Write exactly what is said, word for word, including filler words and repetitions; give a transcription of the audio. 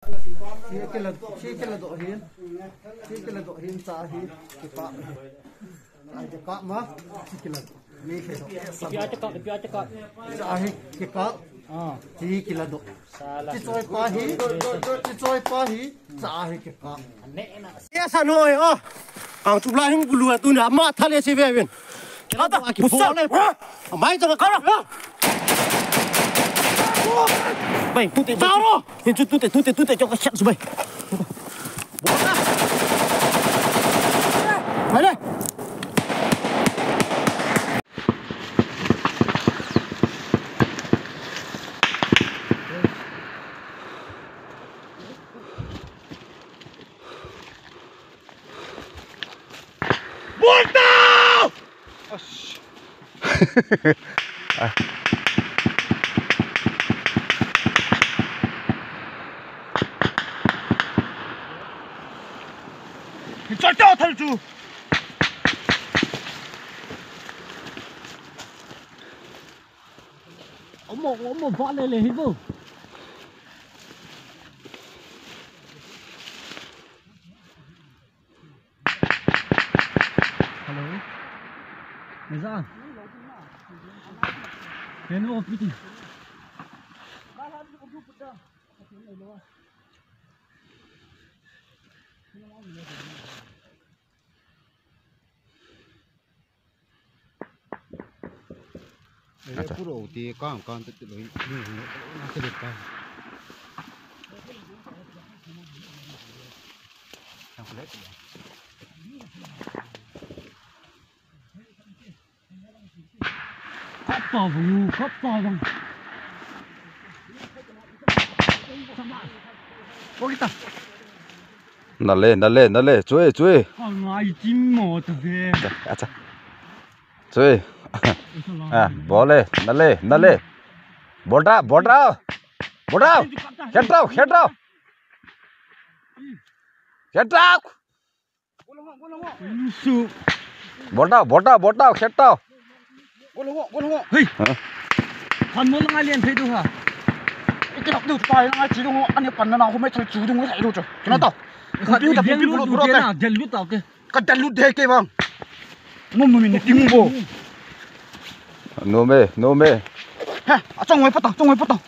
Chi kila, chi kila doh hin. Chi kila doh hin cha hi. Kikap. Ai kikap ma. Chi kila. Ni kila. Ipi ate kap, ipi ate kap. Cha hi kikap. Ah. Chi kila doh. Sala. Chi choi pa hi. Chi choi pa hi. Cha hi kikap. Esa noi, oh. Kang chup lai hung bulu tu na ma thale se ve ven. Kata, pusa le. Mai ta ka. Bai, tute, tute. Hin chu tute, tute, tute, chok ka chat su bai. Bai le. Bol tao! Choi tao thal chu. Omo, omo, ba le le hi bo. Hello. Meza. Hello, P T. Acha. Puro ti kang kang te lo ni ni na te ka. Kap pa bu, kap pa bang. Ko kita. Nale, nale, nale, chui, chui. Ka ngai chim mo ta ve. Acha, acha. Chui. Ah, bol le, nale, nale. Bol tao, bol tao. Bol tao. Khet tao, khet tao. Khet tao. Su. Bol tao, bol tao, bol tao, khet tao. Gol ho, gol ho. Hei. Ha? Kan mo lang a lian thei du ha. Ikilak du tai lang a chi du ho. Ani pan na na ho mai thal chu du ho thei du chu. Kina tao. Ka del lu du te na, del lu tao ke. Ka del lu de ke bang. Nom nom ni ting bo. Nom e, nom e. Ha, achong wai pa tao, achong wai pa tao.